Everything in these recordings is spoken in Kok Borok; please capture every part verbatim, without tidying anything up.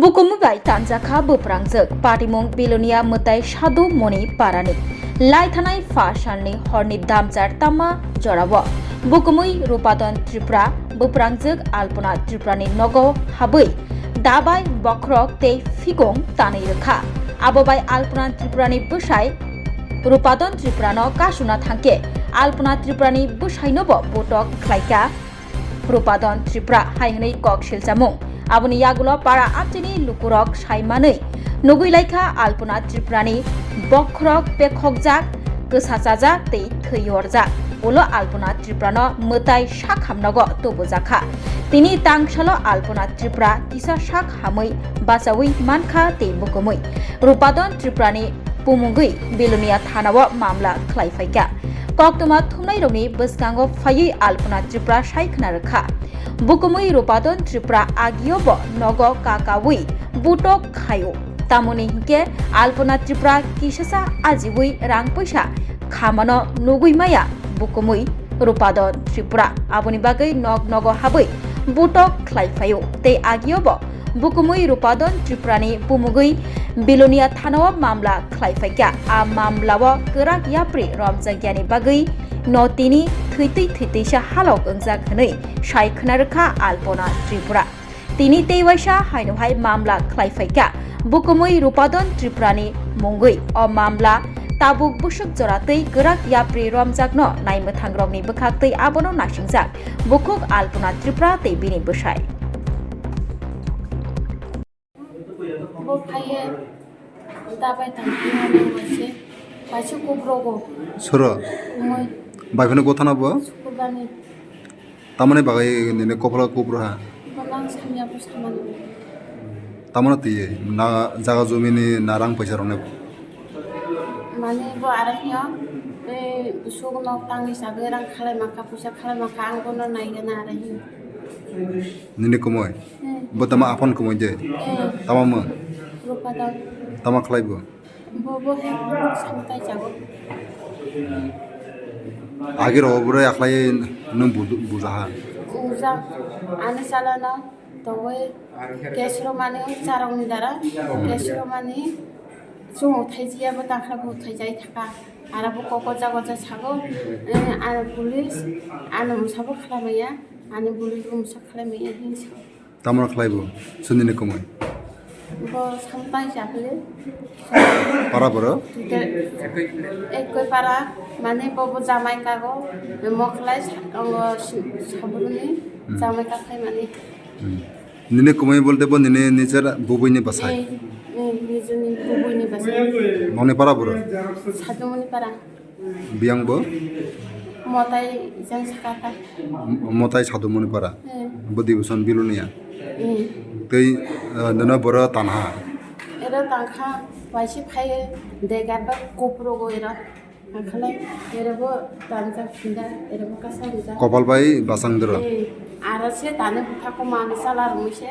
Bukumu bai tanjakha buprangjwk patimung Bilonia mwtai Sadhu Moni parani. Laithanai pha salni horni damchar tama jorao bukumui Rupadon Tripura buprangjwk Alpona Tripurani nogo habwi dabai bokhorok tei phikung tanwi rwkha. Abo bai Alpona Tripurani bwsai Rupadon Tripurano kasuna thangkhe Alpona Tripurani bwsainobo botok khlaikha. Rupadon Tripura hai hwnwi kok silchamung. Aboni yagulo para amchini lukurok sai manwi nugwi laikha Alpona Tripurani bokhorok pekhokjak, kwsa chajak tei thwi yorjak. Ulo Alpona Tripurano mwtai sak hamnogo tubujakha. Tini tangsalo Alpona Tripura kisa sak hamwi bachaui mankha tei bukumui Rupadon Tripurani bumungwi Bilonia thanao mamla khlai phaikha. Koktwma thumnairokni bwskango phaiwi Alpona Tripura sai khna rwkha. Bukumui Rupadon Tripura agiobo nogo kakaui butok khaio. Tamoni hinkhe Alpona Tripura kisasa ajiui rang puisa khamano nugui maya bukumui Rupadon Tripura. Aboni bagwi nok nogo habwi butok khlai phaio. Tei agiobo bukumui Rupadon Tripurani bumugwi Bilonia thanao mamla khlai phaikha. A mamlao kwrak yapri romjakya ni bagwi no tini thwitwi thwitwisa halok wngjak hwnwi sai khna rwkha Alpona Tripura. Tini tei waisa haino hai mamla khlai phaikha. Bukumui Rupadon Tripurani mungwi o mamla tabuk bwswk jora tei kwrak yapri romjakno naimwthangrokni bwkhaktwi abono nasingjak. Bukhuk Alpona Tripura tei bini bwsai. Bo phaiye dabai tangphima nang waise, waise kuprogo. Suro? Umoi. Bai phano kothana bo? Sukurbani. Tamani bagwi nini kopolo kupro ha? Bo nang samya bo samani. Tamano twiwi na jaga jumini na rang paisa rokni? Mane bo arahiyo, e, suk nok tangwi sagwi rang khalai maka, puisa khalai maka, ang bono naigana arahiyo. Nini kumui? Hmm. Bo tama aphon kumui de? Hmm. Tama mung? Rupa dal. Tama khlai bo? Bo, bo he samtai jago. Agi ro bwrwi akhlai nung bu-, buja ha? Buja. Ani sala no tongwi case ro mani charong ni dara. Case ro mani chung uthai jiya bo takha bo uthai jai thaka. Ara bo koko jago ja sago. Eh, ano police, ano musa bo khlai maya. Ani police bo musa khlai maya hin sa. Tamano khlai bo, sundini kumui. Bo samtai chakli. Para boro? Tute, ekoi para, mane bo bo jamai kago, mo khlai sa-, ongo si-, sabruni Hmm. jamai kakhai mani. Hmm. Nini kumui bolte bo nini nijer bubui ni bwsai? Eh, eh, nijeni bubui ni bwsai. Moni para boro? Sadumoni para. Biyang bo? Motai jang sakata. M-, Motai Sadumoni para. Hmm. Bo division Bilonia. Hmm. Tei, eh, nono boro tanha. Ero tangkha, waisi phai degar ba kopro go ero. Angkhalai ero bo tanjak sinda, ero bo kasa sinda. Kopal bai basang doro. Hmm. Aro se tani butha ko mani sala rumi se.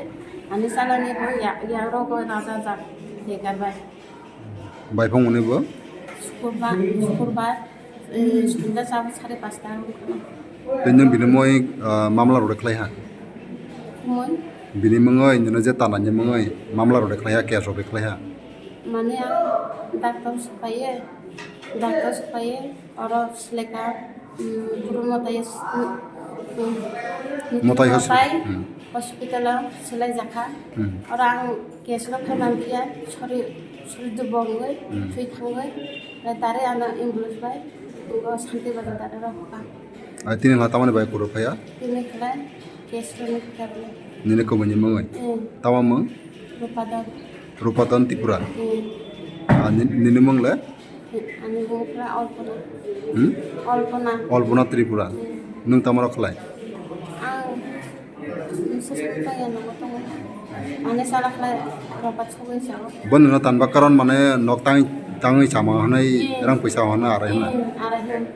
Ani sala ni bo ya, ya ro go raja jak degar bai. Bai phung mani bo? Sukurbar, sukurbar, eh, sunda sabo sare pasta wngkha. Tei nwng bini mui, ah, mamla rok khlai ha? Mui? Bini mungwi, nini je tanani mungwi mamla rok khlai ha, case rok khlai ha? Mane ang doctor se phaiye, doctor se phaiye, oro seleka, mm, Guru Motai, mm, mm, Motai Motai hospi-, hmm. Hospital o selai jakha. Hmm. Oro ang case rok phai mankhiya, sori, sori dubongwi, Hmm. thwi thangwi, tare ano ambulance bai, bo Santi Bazar dare rok ka. Ai, tini hwnla tamani bai kuro phaiya? Tini khlai case rok ni khlai. Nini kumui ni mungwi? Hmm. Tama mung? Rupadon. Rupadon Tripura? Hmm. Ah, ni-, nini mung le? Ani bumung khe Alpona. Hmm? Alpona. Alpona Tripura. Hmm. Nwng tamo rok khlai? Ang, mm, se sakta ya nogo tongo. Ani sala khlai ropat sogwi sao. Bo nwngno tanba karon mane nok tang, tangwi sama hwnwi Hmm. rang puisa hwnwi arai hwnwi. Hmm, arai hwnwi.